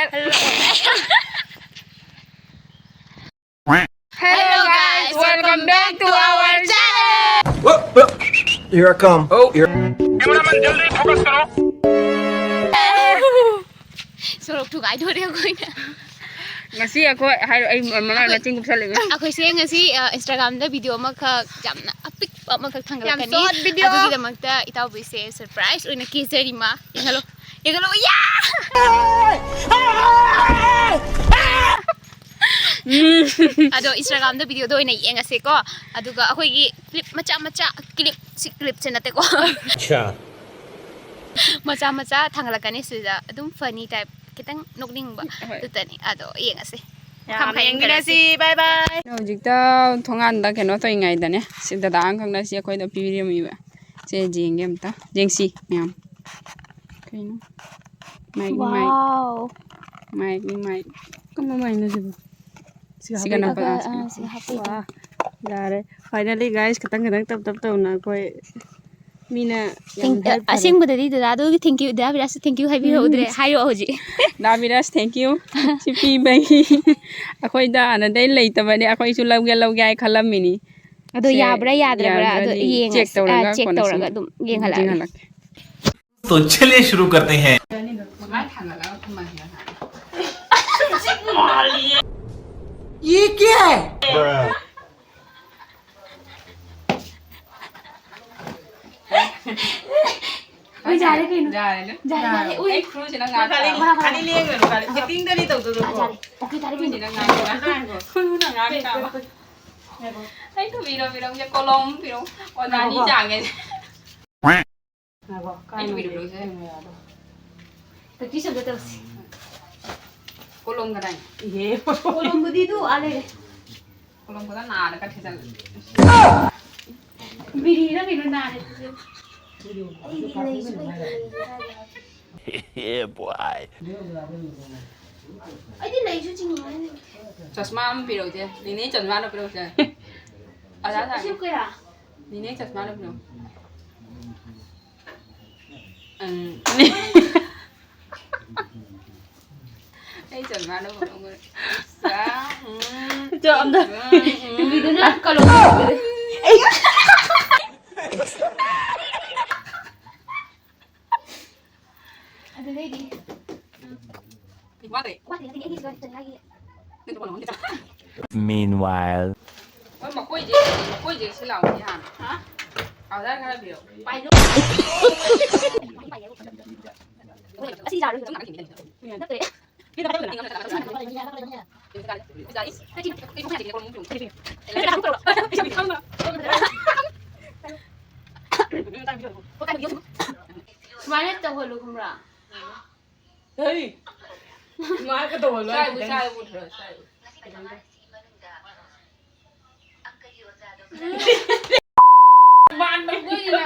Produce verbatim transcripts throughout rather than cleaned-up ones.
Hello guys, welcome back to our channel. Whoa, whoa. Here I come. Oh, here. ꯁꯣꯔꯣꯛ ꯊꯨꯒꯥꯏꯗꯣꯔꯦ ꯑꯩꯈꯣꯏꯅ꯫ ꯉꯁꯤ ꯑꯩꯈꯣꯏ ꯍꯥꯏꯔꯣ, ꯑꯩ ꯃꯃꯥꯏ ꯃꯆꯤꯟ ꯀꯨꯞꯁꯜꯂꯛꯑꯦ꯫ ꯑꯩꯈꯣꯏꯁꯦ ꯉꯁꯤ, ꯑ, Instagram-ꯗ video ꯑꯃꯈꯛ, ꯌꯥꯝꯅ ꯑꯄꯤꯛꯄ ꯑꯃꯈꯛ ꯊꯥꯡꯒꯠꯂꯛꯀꯅꯤ꯫ Short video꯫ ꯑꯗꯨꯒꯤꯗꯃꯛꯇ ꯏꯇꯥꯎꯕꯤꯁꯦ surprise ꯑꯣꯏꯅ ꯀꯦꯖꯔꯤꯃ꯫ ꯌꯦꯡꯍꯜꯂꯣ, ꯌꯦꯡꯍꯜꯂꯣ, ꯌꯥ! ꯑꯗꯣ Instagram-ꯗ video-ꯗꯣ ꯑꯣꯏꯅ ꯌꯦꯡꯉꯁꯦꯀꯣ꯫ ꯑꯗꯨꯒ ꯑꯩꯈꯣꯏꯒꯤ clip ꯃꯆꯥ ꯃꯆꯥ, clip ꯁꯤ clip-ꯁꯦ ꯅꯠꯇꯦꯀꯣ꯫ ꯑꯠꯁꯥ꯫ ꯃꯆꯥ ꯃꯆꯥ ꯊꯥꯡꯒꯠꯂꯛꯀꯅꯤ ꯁꯤꯗ, ꯑꯗꯨꯝ funny type, ꯈꯤꯇꯪ ꯅꯣꯛꯅꯤꯡꯕ꯫ ꯍꯣꯏ꯫ ꯑꯗꯨꯇꯅꯤ꯫ ꯑꯗꯣ ꯌꯦꯡꯉꯁꯦ꯫ ꯌꯥꯝ ꯃꯈꯥ ꯃꯈꯥ ꯌꯦꯡꯃꯤꯟꯅꯁꯤ꯫ ꯌꯦꯡꯃꯤꯟꯅꯁꯤ꯫ Bye bye꯫ ꯍꯧꯖꯤꯛꯇ ꯊꯣꯡꯒꯥꯟꯗ ꯀꯩꯅꯣ ꯇꯧꯔꯤꯉꯩꯗꯅꯦ, ꯁꯤ ꯗꯗꯥ ꯑꯃꯈꯛꯅ ꯁꯤ ꯑꯩꯈꯣꯏꯗ ꯄꯤꯕꯤꯔꯝꯃꯤꯕ꯫ ꯁꯦ ꯌꯦꯡꯒꯦ ꯑꯝꯇ꯫ ꯌꯦꯡꯁꯤ ꯃꯌꯥꯝ꯫ ꯀꯩꯅꯣ? Mike, mike. Wow꯫ ꯃꯥꯏꯛꯅꯤ, ꯃꯥꯏꯛ꯫ ꯀꯔꯝꯕ ꯃꯥꯏꯛꯅꯣ ꯁꯤꯕꯣ? ꯁꯤꯒ ꯁꯤꯒ ꯍꯥꯞꯄꯛꯏꯔꯣ? ꯅꯞꯄ ꯑꯥ, ꯁꯤꯒ꯫ ꯑꯥ, ꯁꯤꯒ ꯍꯥꯞꯄꯛꯏꯅꯦ꯫ ꯋꯥ, ꯌꯥꯔꯦ꯫ Finally, guys, ꯈꯤꯇꯪ ꯈꯤꯇꯪ ꯇꯞ ꯇꯞ ꯇꯧꯅ ꯑꯩꯈꯣꯏ ꯃꯤꯅ ꯌꯥꯝ thank-, help ꯐꯔꯦ꯫ ꯑꯁꯦꯡꯕꯗꯗꯤ ꯗꯗꯥꯗꯨꯒꯤ thank you, ꯗꯗꯥ ꯕꯤꯔꯥꯖ thank you ꯍꯥꯏꯕꯤꯍꯧꯗ꯭ꯔꯦ꯫ ꯎꯝ꯫ ꯍꯥꯏꯔꯛꯑꯣ ꯍꯧꯖꯤꯛ꯫ ꯗꯥ ꯕꯤꯔꯥꯖ, thank you꯫ ꯁꯤ ꯄꯤꯕꯒꯤ ꯑꯩꯈꯣꯏꯗ ꯍꯥꯟꯅꯗꯩ ꯂꯩꯇꯕꯅꯦ, ꯑꯩꯈꯣꯏꯁꯨ ꯂꯧꯒꯦ ꯂꯧꯒꯦ ꯍꯥꯏ ꯈꯜꯂꯝꯃꯤꯅꯤ꯫ ꯑꯗꯣ ꯁꯦ ꯌꯥꯕ꯭ꯔꯥ ꯌꯥꯗ꯭ꯔꯕ꯭ꯔꯥ ꯑꯗꯣ ꯌꯥꯗ꯭ꯔꯗꯤ ꯌꯦꯡꯉꯁꯤ꯫ Check ꯇꯧꯔꯒ ꯑꯥ, check ꯀꯣꯟꯅ ꯁꯨꯝ ꯇꯧꯔꯒ ꯑꯗꯨꯝ ꯌꯦꯡꯍꯜꯂꯛꯑꯒꯦ꯫ ꯌꯦꯡꯍꯜꯂꯛꯀꯦ꯫ तो चलिए शुरू करते हैं। ꯁꯨꯃꯥꯏꯅ ꯊꯥꯡꯒꯠꯂꯒ ꯊꯝꯃꯁꯤꯔ? ये क्या है? ꯍꯣꯏ, ꯌꯥꯔꯦ ꯀꯩꯅꯣ꯫ ꯌꯥꯔꯦ, ꯂꯣꯏ꯫ ꯌꯥꯔꯦ, ꯌꯥꯔꯦ꯫ ꯎꯏ꯫ ꯑꯩ ꯈꯨꯔꯨꯁꯤꯅ ꯉꯥꯡ ꯈꯥꯂꯤ, ꯇꯥꯕ꯫ ꯈꯥꯂꯤ ꯂꯦꯡꯒꯅꯨ, ꯈꯥꯂꯤ꯫ ꯑꯥ, ꯆꯤꯇꯤꯡꯗꯗꯤ ꯇꯧꯗꯣꯏꯗꯣ꯫ ꯑꯥ, ꯌꯥꯔꯦ꯫ ꯑꯣꯀꯦ, ꯇꯥꯔꯦ, ꯈꯨꯔꯨꯁꯤꯅ ꯉꯥꯡ ꯇꯥꯕ꯫ ꯈꯨꯔꯨꯅ ꯉꯥꯡ ꯇꯥꯕ꯫ ꯉꯥꯏꯈꯣ꯫ ꯑꯩ ꯊꯨꯕꯤꯔꯣ, ꯄꯤꯔꯣ, ꯀꯣꯂꯣꯝ ꯄꯤꯔꯣ꯫ ꯑꯣꯖꯥꯅꯤ ꯉꯥꯏꯈꯣꯀꯣ꯫ ꯆꯥꯡꯉꯦ꯫ ꯉꯥꯏꯈꯣ, ꯑꯩ ꯀꯥꯏꯅꯣ? ꯊꯨꯕꯤꯔꯣ, ꯄꯤꯔꯣꯁꯦ꯫ Practice ꯑꯝꯇ ꯇꯧꯁꯤ꯫ ꯀꯣꯂꯣꯝ ꯀꯗꯥꯏ? ꯏꯍꯦ꯫ ꯀꯣꯂꯣꯝꯕꯨꯗꯤ ꯑꯗꯨ ꯑꯥ ꯂꯩꯔꯦ꯫ ꯀꯣꯂꯣꯝ ꯀꯗꯥꯏ ꯅꯥꯗ ꯀꯠꯈꯤꯖꯜꯂꯦ꯫ ꯕꯤꯔꯤꯔ ꯀꯩꯅꯣ ꯅꯥꯔꯦ ꯑꯗꯨꯁꯨ꯫ ꯑꯩꯗꯤ ꯂꯩꯁꯨ ꯂꯩꯇꯦ, ꯂꯩꯁꯨ ꯀꯥꯏꯗ ꯍꯥꯞꯄꯤ? Yeah, boy. ꯑꯩꯗꯤ ꯂꯩꯁꯨ ꯆꯤꯡꯉꯤꯅꯦ꯫ ꯆꯁꯃꯥ ꯑꯃ ꯄꯤꯔꯛꯎꯁꯦ꯫ ꯅꯦꯅꯦ ꯆꯁꯃꯥꯗꯣ ꯄꯤꯔꯛꯎꯁꯦ꯫ ꯑꯣꯖꯥ ꯁꯥꯔ꯫ ꯁꯤ ꯀꯌꯥ? ꯅꯦꯅꯦ ꯆꯁꯃꯥꯗꯣ ꯄꯤꯔꯛꯎ꯫ ꯎꯝ꯫ ꯑꯩ ꯆꯠ ꯃꯥꯅ ꯐꯣꯇꯣ ꯆꯥ, ꯎꯝ, ꯆꯣ, ꯑꯝꯇ꯫ ꯎꯝ, ꯎꯝ꯫ ꯅꯨꯄꯤꯗꯨꯅ ꯀꯂꯣ꯫ ꯑꯗꯨꯗꯩꯗꯤ ꯋꯥꯗ꯭ꯔꯦ꯫ ꯋꯥꯗꯦ, ꯅꯠꯇꯦ, ꯑꯩꯒꯤꯁꯨ ꯆꯠꯅꯤꯡꯉꯥꯏꯒꯤ꯫ ꯅꯪꯁꯨ ꯀꯣꯟꯅ ꯍꯣꯡꯒꯦ ꯆꯠꯂꯣ꯫ Meanwhile. ꯍꯣꯏ, ꯃꯈꯣꯏꯁꯦ, ꯃꯈꯣꯏꯁꯦ ꯁꯤ ꯂꯥꯎꯅꯤ ꯍꯥꯟꯅ꯫ ꯍꯥ? ꯑꯥꯗꯥꯔ ꯈꯔ ꯄꯤꯔꯛꯑꯣ꯫ ꯄꯥꯏꯅꯣ꯫ ꯑꯁꯤ ꯌꯥꯔꯣꯏ꯫ ꯅꯠꯇ꯭ꯔꯦ꯫ ꯁꯨꯃꯥꯏꯅ ꯇꯧꯍꯜꯂꯨ, ꯈꯪꯕ꯭ꯔꯥ? ꯍꯩ! ꯁꯨꯃꯥꯏꯅ ꯇꯧꯍꯜꯂꯨ ꯍꯥꯏ ꯁ꯭ꯋꯥꯏꯕꯨ, ꯈꯤꯇꯪ꯫ ꯁ꯭ꯋꯥꯏꯕꯨ ꯄꯨꯊꯣꯔꯛꯑꯣ, ꯁ꯭ꯋꯥꯏꯕꯨ꯫ ꯃꯥꯟꯕ ꯀꯨꯏꯅ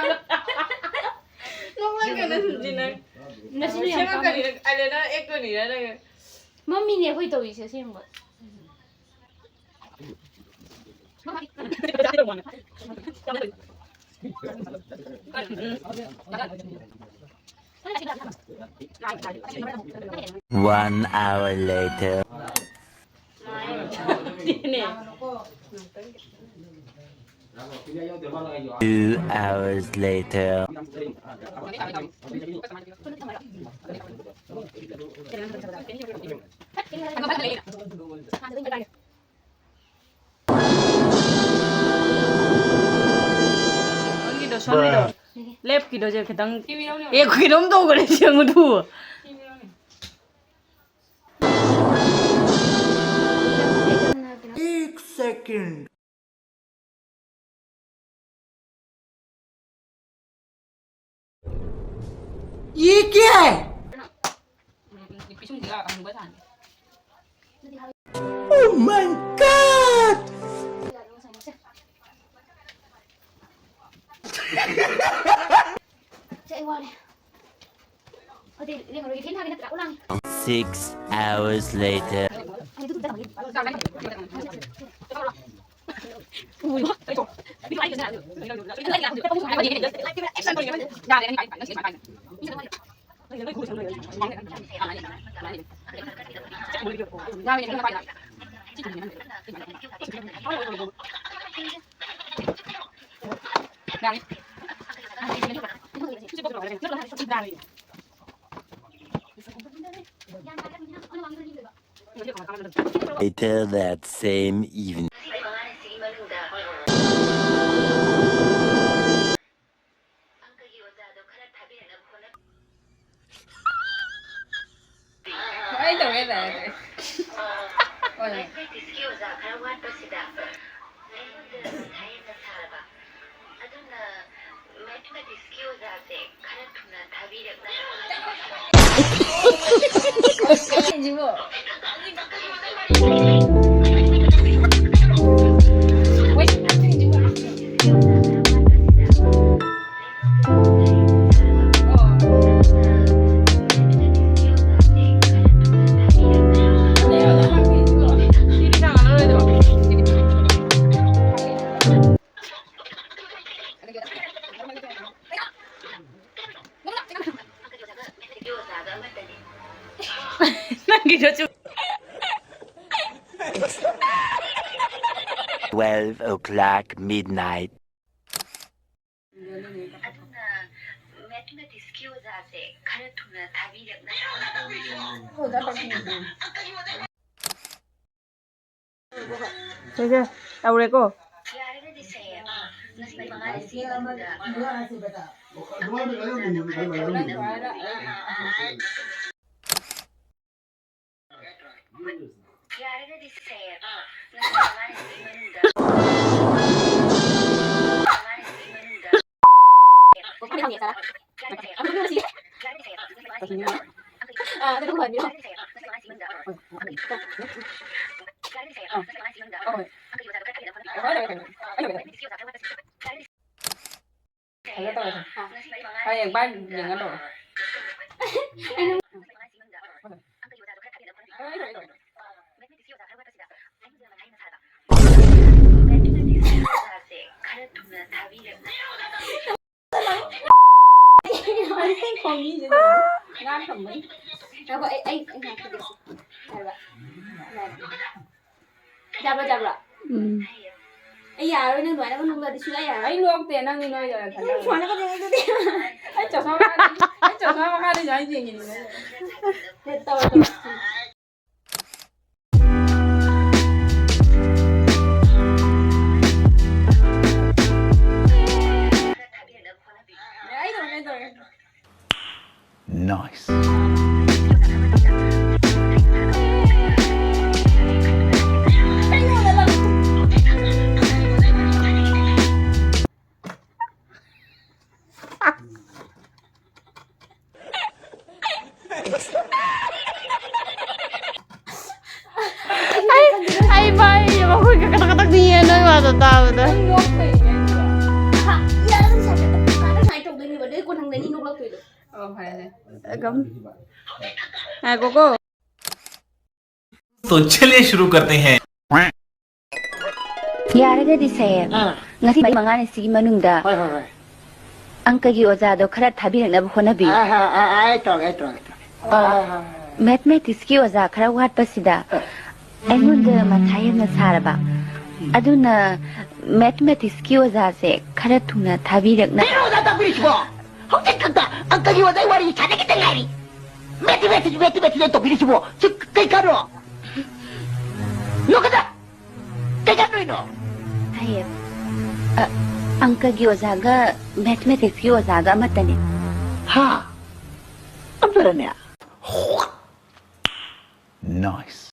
ꯅꯣꯛꯂꯛꯀꯅꯨ ꯁꯨꯝꯁꯤ ꯅꯪ꯫ ꯅꯆꯤꯟꯗꯣ ꯌꯥꯝ ꯁꯦꯝꯃꯛꯀꯅꯤ ꯀꯥꯝꯃꯦ꯫ ꯅꯪ, ꯑꯂꯦꯅꯥ ꯑꯦꯛꯇꯣꯅꯤꯔ ꯅꯪ? ꯃꯝꯃꯤꯅꯦ ꯑꯩꯈꯣꯏ ꯇꯧꯔꯤꯁꯦ ꯑꯁꯦꯡꯕ꯫ One hour later. Two hours later. ꯅꯪꯒꯤꯗꯣ ꯁꯣꯝꯒꯤꯗꯣ, ꯂꯦꯞꯀꯤꯗꯣ ꯁꯦ ꯈꯤꯇꯪ, ꯑꯦ, ꯀꯩꯅꯣꯝ ꯇꯧꯈ꯭ꯔꯦ, ꯌꯦꯡꯉꯨ ꯇꯨ꯫ एक सेकंड। ये क्या है? Oh my God! Six hours later. Later that same evening. ꯑꯩ ꯇꯧꯔꯦ, ꯇꯧꯔꯦ, ꯇꯧꯔꯦ꯫ ꯍꯣꯏ, ꯍꯣꯏ꯫ ꯃꯦꯊꯃꯦꯇꯤꯛꯁꯀꯤ ꯑꯣꯖꯥ ꯈꯔ ꯋꯥꯠꯄꯁꯤꯗ ꯑꯩꯉꯣꯟꯗ ꯃꯊꯥ ꯌꯥꯝꯅ ꯁꯥꯔꯕ꯫ ꯑꯗꯨꯅ ꯃꯦꯊꯃꯦꯇꯤꯛꯁꯀꯤ ꯑꯣꯖꯥꯁꯦ ꯈꯔ ꯊꯨꯅ ꯊꯥꯕꯤꯔꯛꯅꯕ꯫ ꯅꯪꯒꯤꯗꯣ ꯆꯨꯝ- Twelve o'clock midnight. ꯑꯗꯨꯅ ꯃꯦꯊꯃꯦꯇꯤꯛꯁꯀꯤ ꯑꯣꯖꯥꯁꯦ ꯈꯔ ꯊꯨꯅ ꯊꯥꯕꯤꯔꯛꯅꯕ꯫ ꯁꯦ, ꯁꯦ, ꯇꯧꯔꯦꯀꯣ꯫ ꯌꯥꯔꯒꯗꯤ ꯁꯦ, ꯉꯁꯤ ꯃꯉꯥꯅꯤ ꯁꯤ ꯃꯅꯨꯡꯗ ꯌꯥꯔꯒꯗꯤ ꯁꯦ, ꯉꯁꯤ ꯃꯉꯥꯅꯤ ꯁꯤ ꯃꯅꯨꯡꯗ ꯐꯖ ꯇꯧꯔꯦ꯫ ꯍꯌꯦꯡ ꯚꯥꯏ ꯌꯦꯡꯉ ꯇꯧꯔꯣ꯫ ꯈꯔ ꯊꯨꯅ ꯊꯥꯕꯤꯔꯛꯎ꯫ ꯉꯥ ꯊꯝꯕꯅꯤ꯫ ꯉꯥꯏꯈꯣ, ꯑꯩ, ꯑꯩ, ꯑꯩ ꯉꯥꯏꯈꯣ, ꯌꯥꯔꯕ? ꯌꯥꯔꯕ? ꯌꯥꯕ꯭ꯔꯥ, ꯌꯥꯕ꯭ꯔꯥ? ꯎꯝ꯫ ꯑꯩ ꯌꯥꯔꯔꯣꯏ, ꯅꯪ ꯑꯗꯨꯃꯥꯏꯅ ꯅꯣꯛꯂꯛꯑꯗꯤ ꯁꯨꯡꯌꯥ ꯌꯥꯔꯔꯣꯏ꯫ ꯑꯩ ꯅꯣꯛꯇꯦ, ꯅꯪꯗꯤ ꯅꯣꯛꯏꯗꯣ ꯅꯊꯟꯗ꯫ ꯑꯩ ꯁꯨꯃꯥꯏꯅ ꯀꯩꯗꯧꯔꯒꯦ ꯑꯗꯨꯗꯤ? ꯑꯩ ꯆꯁꯃꯥ ꯃꯈꯥꯗ, ꯑꯩ ꯆꯁꯃꯥ ꯃꯈꯥꯗ ꯁꯨꯃꯥꯏꯅ ꯌꯦꯡꯉꯤꯅꯤ ꯅꯪ꯫ ꯇꯧꯔꯣ, ꯇꯧꯔꯣ꯫ ꯑꯩ ꯇꯧꯔꯒꯦ, ꯑꯩ ꯇꯧꯔꯒꯦ꯫ Nice. ꯑꯩ, ꯑꯩ ꯚꯥꯏ ꯃꯈꯣꯏ ꯀꯛ ꯀꯛ ꯀꯛ ꯅꯤꯛꯑꯦ ꯅꯣꯏ ꯋꯥꯗꯣ ꯇꯥꯕꯗ꯫ ꯅꯪ ꯅꯣꯛꯄꯩꯅꯦ ꯑꯗꯨꯗꯣ꯫ ꯑꯍꯥ, ꯌꯥꯔꯦ, ꯑꯗꯨꯝ ꯁꯥꯏ, ꯀꯥꯗ ꯁꯨꯃꯥꯏꯅ ꯇꯧꯗꯣꯏꯅꯦꯕ, ꯑꯗꯨꯗꯩ ꯀꯣꯟꯊꯪꯗꯅꯤ ꯅꯣꯛꯂꯛꯇꯣꯏꯗꯣ꯫ ꯑꯣ, ꯐꯔꯦꯅꯦ꯫ ꯑꯒꯝ꯫ ꯉꯥꯏꯈꯣꯀꯣ꯫ तो चलिए शुरू करते हैं। ꯌꯥꯔꯒꯗꯤ ꯁꯦ, ꯑꯥ꯫ ꯉꯁꯤ ꯃꯔꯤ ꯃꯉꯥꯅꯤ ꯁꯤꯒꯤ ꯃꯅꯨꯡꯗ ꯍꯣꯏ, ꯍꯣꯏ, ꯍꯣꯏ꯫ ꯑꯪꯀꯒꯤ ꯑꯣꯖꯥꯗꯣ ꯈꯔ ꯊꯥꯕꯤꯔꯛꯅꯕ ꯍꯣꯠꯅꯕꯤꯌꯨ꯫ ꯑꯥ, ꯑꯥ, ꯑꯥ, ꯑꯩ ꯇꯧꯔꯒꯦ, ꯑꯩ ꯇꯧꯔꯒꯦ, ꯑꯩ ꯇꯧꯔꯒꯦ꯫ ꯑꯥ, ꯑꯥ, ꯑꯥ, ꯑꯥ꯫ ꯃꯦꯊꯃꯦꯇꯤꯛꯁꯀꯤ ꯑꯣꯖꯥ ꯈꯔ ꯋꯥꯠꯄꯁꯤꯗ ꯑꯥ꯫ ꯑꯩꯉꯣꯟꯗ ꯃꯊꯥ ꯌꯥꯝꯅ ꯁꯥꯔꯕ꯫ ꯑꯗꯨꯅ ꯃꯦꯊꯃꯦꯇꯤꯛꯁꯀꯤ ꯑꯣꯖꯥꯁꯦ ꯈꯔ ꯊꯨꯅ ꯊꯥꯕꯤꯔꯛꯅꯕ꯫ ꯀꯩꯅꯣ ꯑꯣꯖꯥ ꯇꯥꯛꯄꯤꯔꯤꯁꯤꯕꯣ? ꯍꯧꯖꯤꯛ ꯈꯛꯇ ꯑꯪꯀꯒꯤ ꯑꯣꯖꯥꯒꯤ ꯋꯥꯔꯤ ꯁꯥꯟꯅꯈꯤꯗ ꯉꯥꯏꯔꯤ꯫ ꯃꯦꯊꯃꯦꯇꯤꯛꯁ, ꯃꯦꯊꯃꯦꯇꯤꯛꯁ ꯇꯧꯕꯤꯔꯤꯁꯤꯕꯣ? ꯁꯤ ꯀꯩ ꯀꯥꯟꯅꯣ? ꯅꯣꯛꯀꯗ! ꯀꯩ ꯀꯥꯟꯅꯣꯏꯅꯣ? ꯍꯥꯏꯌꯦ꯫ ꯑ, ꯑꯪꯀꯒꯤ ꯑꯣꯖꯥꯒ ꯃꯦꯊꯃꯦꯇꯤꯛꯁꯀꯤ ꯑꯣꯖꯥꯒ ꯑꯃꯠꯇꯅꯦ꯫ ꯍꯥ? ꯑꯃꯠꯇꯔꯅꯦ? Nice.